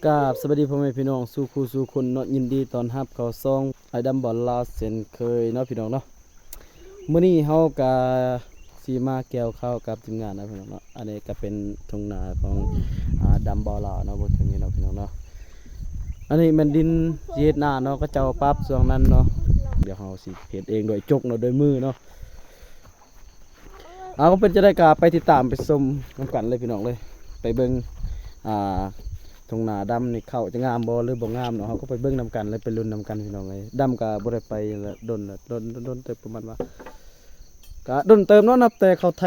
ກາບສະບາຍດີພໍ່ແມ່ພີ່ນ້ອງສູ່ຄູ່ສູ່ຄົນເນາະ, ຍິນດີຕ້ອນຮັບເຂົ້າຊ່ອງອ້າຍດຳບ່າວລາວເຊັ່ນເຄີຍເນາະພີ່ນ້ອງເນາະ. ມື້ນີ້ເຮົາກະຊິມາກ່ຽວເຂົ້າກັບທີມງານເນາະພີ່ນ້ອງເນາະ. ອັນນີ້ກະເປັນທົ່ງນາຂອງ ອາ ດຳບ່າວລາວເນາະ, ເບິ່ງທາງນີ້ເນາະພີ່ນ້ອງເນາະ. ອັນນີ້ແມ່ນດິນຊິເຮັດນາເນາະ, ເຂົາເຈົ້າປັບຊ່ວງນັ້ນເນາະ. ດຽວເຮົາຊິເຮັດເອງດ້ວຍຈົກເນາະ, ດ້ວຍມືເນາະ. ເອົາ ເປັນຈັ່ງໃດກໍໄປຕິດຕາມໄປຊົມນຳກັນເລີຍພີ່ນ້ອງເລີຍ, ໄປເບິ່ງ ອ່າ ທົ່ງນາດຳນີ້ເຂົ້າຈະງາມບໍ່ ຫຼືບໍ່ງາມເນາະ, ເຮົາກໍໄປເບິ່ງນຳກັນເລີຍ, ໄປລຸ້ນນຳກັນພີ່ນ້ອດົງເອີຍ. ດຳກໍບໍ່ໄດ້ໄປລະດົນລະ ດົນ ດົນ ດົນເຕີບ ປະມານວ່າ ກໍດົນເຕີບເນາະ, ນັບແຕ່ເຂົາໄຖ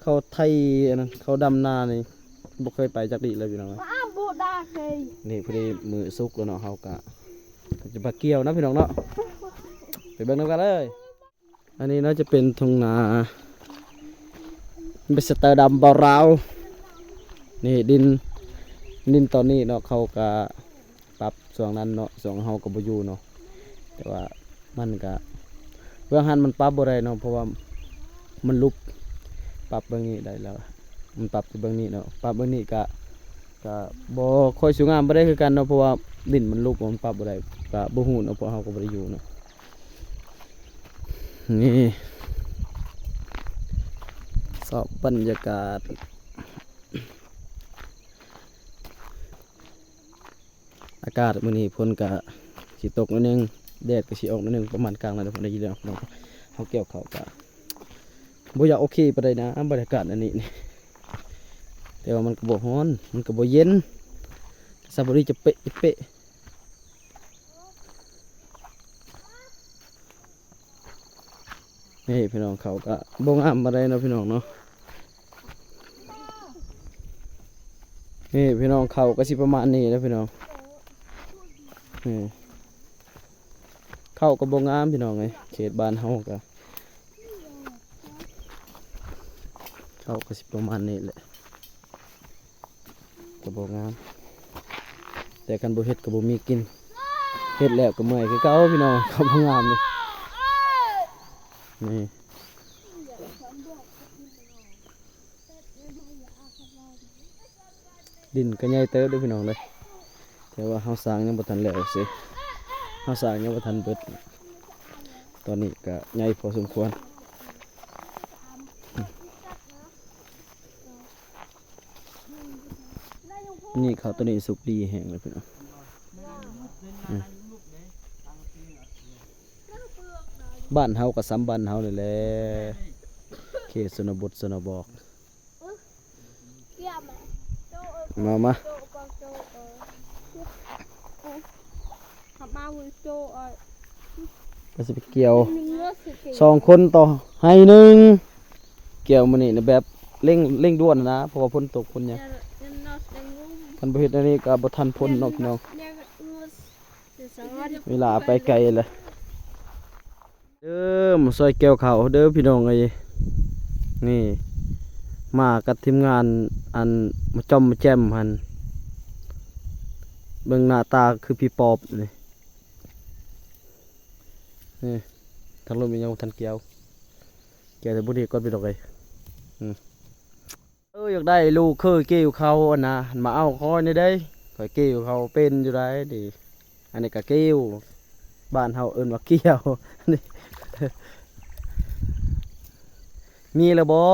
ເຂົາໄຖອັນນັ້ນ ເຂົາດຳນານີ້ບໍ່ເຄີຍໄປຈັກທີເລີຍພີ່ນ້ອງເອີຍ. ນີ້ພໍດີມື້ສຸກແລ້ວເນາະ, ເຮົາກໍຈະມາກ່ຽວນຳພີ່ນ້ອງເນາະ, ໄປເບິ່ງນຳກັນເລີຍ. ອັນນີ້ໜ້າຈະເປັນທົ່ງນາ ມິສເຕີດຳບ່າວລາວ. ນີ້ດິນ ດິນຕອນນີ້ເນາະ ເຂົາກະປັບຊ່ວງນັ້ນເນາະ, ຊ່ວງເຮົາກະບໍ່ຢູ່ເນາະ. ແຕ່ວ່າມັນກະ ເບື້ອງຫັ້ນມັນປັບບໍ່ໄດ້ເນາະ, ເພາະວ່າມັນຫຼຸບ. ປັບເບື້ອງນີ້ໄດ້ແລ້ວ, ມັນປັບແຕ່ເບື້ອງນີ້ເນາະ, ປັບເບື້ອງນີ້ກະ ກະບໍ່ຄ່ອຍສວຍງາມປານໃດຄືກັນເນາະ, ເພາະວ່າດິນມັນຫຼຸບ ມັນປັບບໍ່ໄດ້. ກະບໍ່ຮູ້ເນາະ, ເພາະເຮົາກໍບໍ່ໄດ້ຢູ່ເນາະ. ນີ້ ຊອບບັນຍາກາດ ອາກາດມື້ນີ້ຝົນກະຊິຕົກໜ້ອຍໜຶ່ງ, ແດດກະຊິອອກໜ້ອຍໜຶ່ງ, ປະມານກາງນັ້ນແຫຼະ. ໄດ້ຍິນແລ້ວເນາະ, ເຮົາກ່ຽວເຂົ້າກະບໍ່ຢາກໂອເຄປານໃດນະ ບັນຍາກາດອັນນີ້ນີ້, ແຕ່ວ່າມັນກະບໍ່ຮ້ອນ ມັນກະບໍ່ເຢັນ, ສະບາຍດີຈະເປະຈະເປະ. ນີ້ພີ່ນ້ອງ, ເຂົ້າກະບໍ່ງາມປານໃດເນາະພີ່ນ້ອງເນາະ. ນີ້ພີ່ນ້ອງ, ເຂົ້າກະຊິປະມານນີ້ແຫຼະພີ່ນ້ອງ. ນີ້ ເຂົ້າກະບໍ່ງາມພີ່ນ້ອງເອີຍ, ເຂດບ້ານເຮົາກະ ເຂົ້າກະຊິປະມານນີ້ແຫຼະ. ກະບໍ່ງາມ, ແຕ່ຄັນບໍ່ເຮັດກະບໍ່ມີກິນ, ເຮັດແລ້ວກະເມື່ອຍຄືເກົ່າພີ່ນ້ອງ. ເຂົ້າບໍ່ງາມນີ້ ນີ້ ດິນກະໃຫຍ່ເຕີບເດີພີ່ນ້ອງເດີ, ແຕ່ວ່າເຮົາສ້າງຍັງບໍ່ທັນແລ້ວຊື່, ເຮົາສ້າງຍັງບໍ່ທັນເບິດ. ຕອນນີ້ກະໃຫຍ່ພໍສົມຄວນ. ນີ້ເຂົ້າໂຕນີ້ສຸກດີແຮງເລີຍພີ່ນ້ອງ. ອືມ ບ້ານເຮົາກໍສ່ຳບ້ານເຮົານີ້ແຫຼະ, ເຂດຊົນນະບົດຊົນນະບອກ. ມາ ມາ. ກໍຊິໄປກ່ຽວສອງຄົນຕໍ່ໄຮ່ໜຶ່ງ, ກ່ຽວມື້ນີ້ນະ ແບບເລັ່ງ ເລັ່ງດ່ວນນະ ເພາະວ່າຝົນຕົກຝົນຫຍັງ, ຄັນບໍ່ເຮັດແນວນີ້ກໍບໍ່ທັນຜົນເນາະພີ່ນ້ອງ. ເວລາໄປໄກແລ້ວ. ເດີ ມາຊ່ອຍກ່ຽວເຂົ້າເດີພີ່ນ້ອງເອີຍ. ນີ້ ມາກັບທີມງານ ອັນ ມາຈ້ອມມາແຈ່ມຫັ້ນ, ເບິ່ງໜ້າຕາຄືຜີປອບນີ້. ນີ້ ທາງລົມຍັງບໍ່ທັນກ່ຽວ, ກ່ຽວແຕ່ບໍ່ດີກ່ອນພີ່ນ້ອງເອີຍ. ອືມ. ເອີ ຢາກໄດ້ລູກເຂີຍກ່ຽວເຂົ້າຫັ້ນນະ, ມາເອົາຂ້ອຍແດ່ເດ້, ຂ້ອຍກ່ຽວເຂົ້າເປັນຢູ່ໃດ໋ນີ້. ອັນນີ້ກໍກ່ຽວ, ບ້ານເຮົາເອີ້ນວ່າກ່ຽວ. ມີແລ້ວບໍ່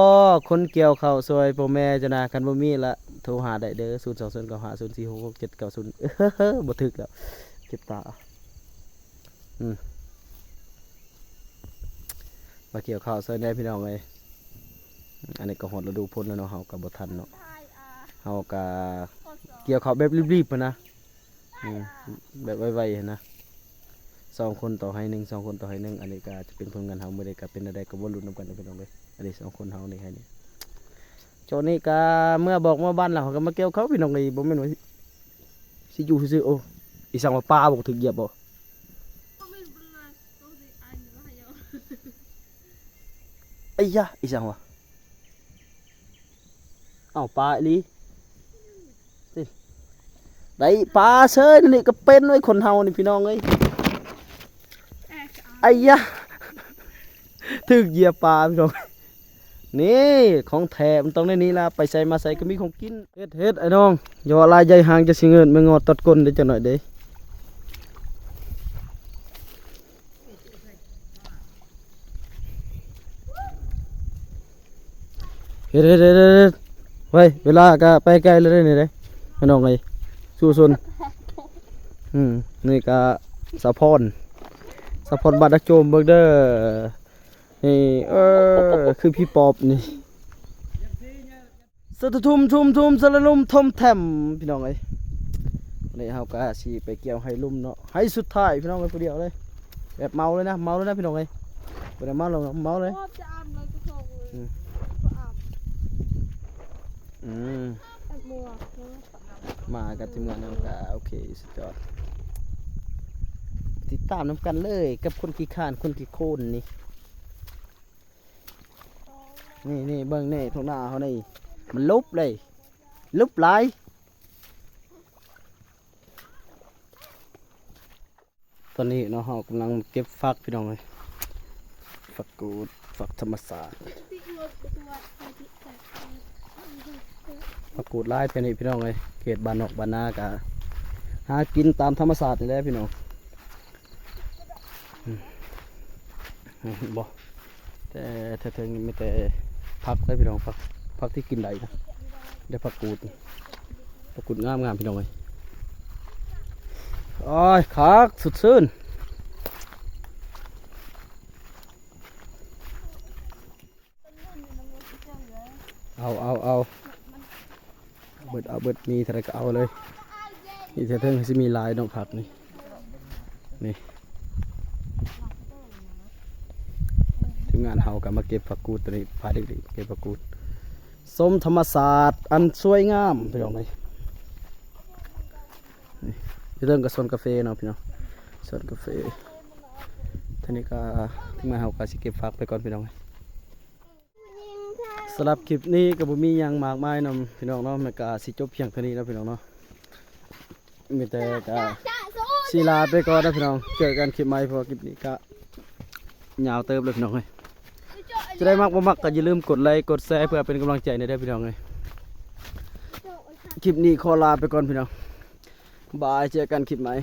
ຄົນກ່ຽວເຂົ້າຊ່ວຍພໍ່ແມ່ເຈົ້ານະ? ຄັນບໍ່ມີລະໂທຫາໄດ້ເດີ, ສູນສອງ ເກົ້າຫ້າ ສູນສີ່ ຫົກຫົກ ເຈັດເກົ້າສູນ. ບໍ່ຖືກແລ້ວ, ເຈັບຕາ. ອືມ ມາກ່ຽວເຂົ້າຊ່ອຍແດ່ພີ່ນ້ອງເອີຍ. ອັນນີ້ກໍຮອດລະດູຝົນແລ້ວເນາະ, ເຮົາກໍບໍ່ທັນເນາະ, ເຮົາກໍກ່ຽວເຂົ້າແບບລີບໆຫັ້ນນະ. ອືມ ແບບໄວໆຫັ້ນນະ, ສອງຄົນຕໍ່ໄຮ່ໜຶ່ງ ສອງຄົນຕໍ່ໄຮ່ໜຶ່ງ. ອັນນີ້ກໍຈະເປັນຜົນງານເຮົາມື້ໃດກໍເປັນແນວໃດກໍບໍ່ລຸ້ນນຳກັນເດີພີ່ນ້ອງເອີຍ. ອັນນີ້ສອງຄົນເຮົານີ້ ໄຮ່ນີ້ ຊ່ວງນີ້ກໍເມື່ອບອກເມື່ອບ້ານແລ້ວ ເຮົາກໍມາກ່ຽວເຂົ້າພີ່ນ້ອງເອີຍ. ບໍ່ແມ່ນວ່າຊິຢູ່ຊື່ໆ. ໂອ້ ອີ່ສັງວ່າ ປາບໍ່ຖືກຢຽບບໍ່? ໄອ້ຍະ ອີ່ສັງວະ? ເອົ້າ ປາອີ່ຫຼີ. ນີ້ ໄດ້ປາເສີຍ. ນີ້ກໍເປັນໄວ້ຄົນເຮົານີ້ພີ່ນ້ອງເອີຍ. ໄອ້ຍະ ຖືກຢຽບປາພີ່ນ້ອງ. ນີ້ຂອງແທ້ມັນຕ້ອງແນວນີ້ລະ ໄປໃສມາໃສກໍມີຂອງກິນ. ເຮັດ ເຮັດ ໄອ້ນ້ອງ ຢ່າວ່າລາຍໃຫຍ່ຫາງຈະຊິເງິນ ແມ່ງອດຕັດກົ້ນເດ້ຈັກໜ້ອຍເດ້. ເຮັດ ເຮັດ ເຮັດ ເຮັດ ເຮັດ ໄວ້ ເວລາກໍໄປໄກແລ້ວເດ້ນີ້ເດ້ ພີ່ນ້ອງເອີຍ ສູ້ຊົນ. ອືມ ນີ້ກໍສາວພອນ ສາວພອນບ້ານດາກໂຈມ ເບິ່ງເດີ. ນີ້ ເອີ ຄືຜີປອບນີ້. ສະທຸມທຸມທຸມສະລະລຸມທົມແທມ ພີ່ນ້ອງເອີຍ. ນີ້ເຮົາກໍຊິໄປກ່ຽວໄຮ່ລຸ່ມເນາະ ໄຮ່ສຸດທ້າຍ ພີ່ນ້ອງເອີຍ ຜູ້ດຽວເລີຍ ແບບເມົາເລີຍນະ ເມົາເລີຍນະ ພີ່ນ້ອງເອີຍ. ບໍ່ໄດ້ເມົາດອກ ເມົາເລີຍ. ອືມ ອືມ ມາກັບທີມງານເຮົາກໍໂອເຄ ສຸດຍອດ. ຕິດຕາມນຳກັນເລີຍກັບຄົນຂີ້ຄ້ານ ຄົນຂີ້ໂຄນນີ້. ນີ້ ນີ້ ເບິ່ງນີ້ ທົ່ງໜ້າເຮົານີ້ ມັນຫຼຸບເລີຍ ຫຼຸບຫຼາຍ. ຕອນນີ້ເນາະ ເຮົາກຳລັງເກັບຝັກ ພີ່ນ້ອງເອີຍ ຝັກກູດ ຝັກທຳມະຊາດ. ຝັກກູດຫຼາຍແຖວນີ້ ພີ່ນ້ອງເອີຍ ເຂດບ້ານນອກບ້ານນາກະຫາກິນຕາມທຳມະຊາດນີ້ແຫຼະ ພີ່ນ້ອງ. ອືມ ເຫັນບໍ່ ແຕ່ເທິງໆນີ້ມີແຕ່ຜັກເລີຍ ພີ່ນ້ອງ ຜັກ ຜັກທີ່ກິນໄດ້ນະ. ໄດ້ຜັກກູດ ຜັກກູດງາມໆ ພີ່ນ້ອງເອີຍ. ໂອ້ຍ ຄັກ ສົດຊື່ນ. ເອົາ ເອົາ ເອົາ ເບິດ ເອົາເບິດ ມີເທົ່າໃດກໍເອົາເລີຍ. ນີ້ແຖວເທິງຊິມີຫຼາຍເນາະ ຜັກນີ້ ນີ້ ທີມງານເຮົາກໍມາເກັບຜັກກູດຕົວນີ້ ພາເດັກໆເກັບຜັກກູດ ຊົມທຳມະຊາດອັນສວຍງາມ ພີ່ນ້ອງເອີຍ. ນີ້ ຢູ່ເທິງກໍສວນກາເຟເນາະ ພີ່ນ້ອງ ສວນກາເຟ. ເທົ່ານີ້ກໍ ທີມງານເຮົາກໍຊິເກັບຝັກໄປກ່ອນ ພີ່ນ້ອງເອີຍ. ສຳລັບຄລິບນີ້ກໍບໍ່ມີຫຍັງມາກມາຍນຳ ພີ່ນ້ອງເນາະ ມັນກໍຊິຈົບພຽງເທົ່ານີ້ເນາະ ພີ່ນ້ອງເນາະ. ມີແຕ່ກໍຊິລາໄປກ່ອນເດີພີ່ນ້ອງ ເຈີກັນຄລິບໃໝ່ ເພາະວ່າຄລິບນີ້ກໍຍາວເຕີບແລ້ວພີ່ນ້ອງເອີຍ. ຈະໄດ້ມັກບໍ່ມັກກໍຢ່າລືມກົດໄລກົດແຊເພື່ອເປັນກຳລັງໃຈແດ່ເດີພີ່ນ້ອງເອີຍ. ຄລິບນີ້ຂໍລາໄປກ່ອນພີ່ນ້ອງ ບາຍ ເຈີກັນຄລິບໃໝ່.